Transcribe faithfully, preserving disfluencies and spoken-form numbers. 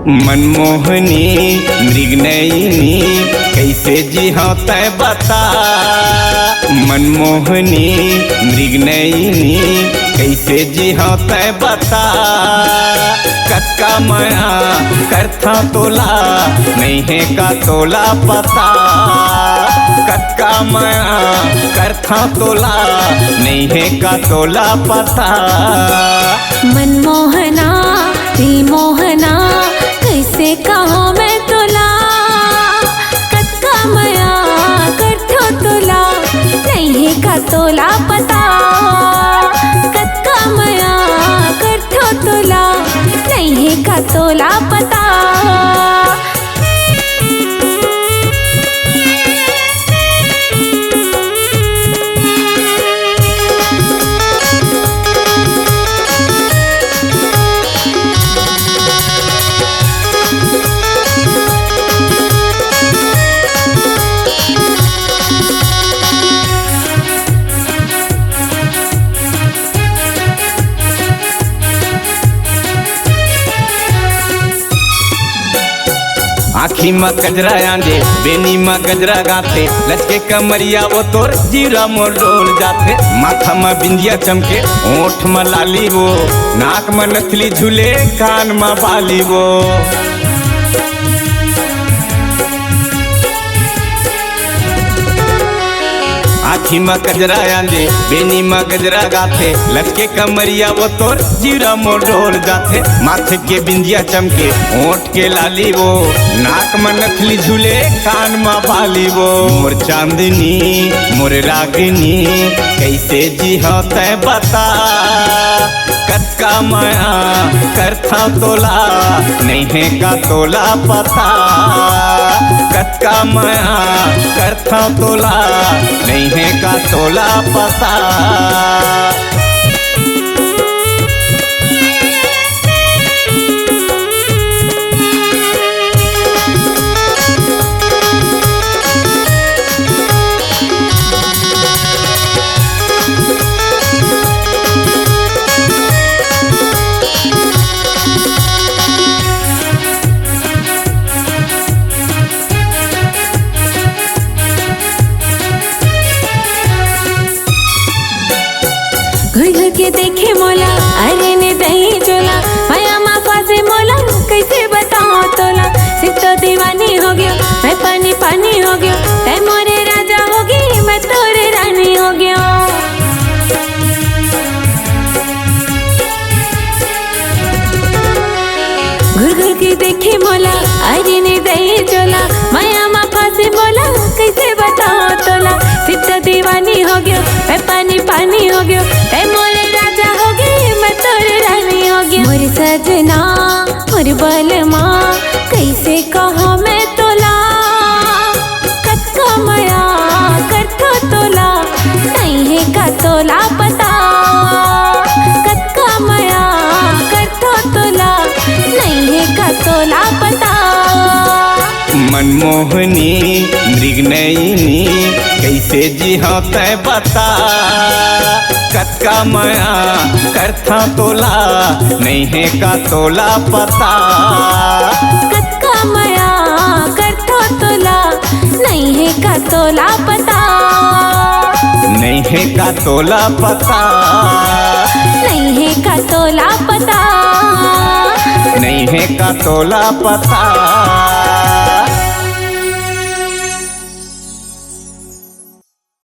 मनमोहनी मृगनयनी, कइसे जिहँव तैं बता। मनमोहनी मृगनयनी, कइसे जिहँव तैं बता। कतका मया करथँव तोला, नइ हे का तोला पता। कतका मया करथँव तोला, नइ हे का तोला पता। मनमोहना, दिलमोहना, कइसे कहँव मैं तोला। कतका मया करथँव तोला, नइ हे का तोला पता। कतका मया करथँव तोला, नइ हे का तोला पता। आँखी म गजरा आंजे, बेनी म गजरा गाथे, लचके कमरिया वो तोर जियरा मोर डोल जाथे। माथा म बिंदिया चमके, ओठ म लाली वो, नाक म नथली झूले, कान म बाली वो। आँखी म गजरा आंजे, बेनी म गजरा गाथे, लचके कमरिया वो तोर जियरा मोर डोल जाथे। माथे के बिंदिया चमके, ओठ के लाली वो, नाक म नथली झूले, कान म बाली वो। मोर चांदनी, मोर रागिनी, कइसे जिहँव तैं बता। कतका मया करथँव तोला, नइ हे का तोला पता। कतका मया करथँव तोला, नइ हे का तोला पता। घुर घुर के देखे मोला, अरे ने दही चोला, मया मा फासे मोला, कइसे बतावँव तोला। सिर्फ तो दीवानी हो गेंव, मैं पानी पानी हो गेंव, तैं मोरे राजा होगे, मैं तोरे रानी हो गेंव। घुर घुर के देखे मोला, अरे ने दही चोला, मया मा फासे मोला, कइसे बतावँव तोला। सिर्फ तो दीवानी हो गेंव, मैं पानी पानी हो गेंव, तैं मोरे राजा होगे, मैं तोरे रानी हो गेंव। मोर सजना, मोर बलमा, कइसे कहँव मैं तोला। कतका मया करथँव तोला, नइ हे का तोला पता। कतका मया करथँव तोला, नइ हे का तोला पता। मनमोहनी मृगनयनी, कइसे जिहँव तैं बता। कतका मया करथँव तोला, नइ हे का तोला पता। कतका मया करथँव तोला, नइ हे का तोला पता। नइ हे का तोला पता। नइ हे का तोला पता। नइ हे का तोला पता।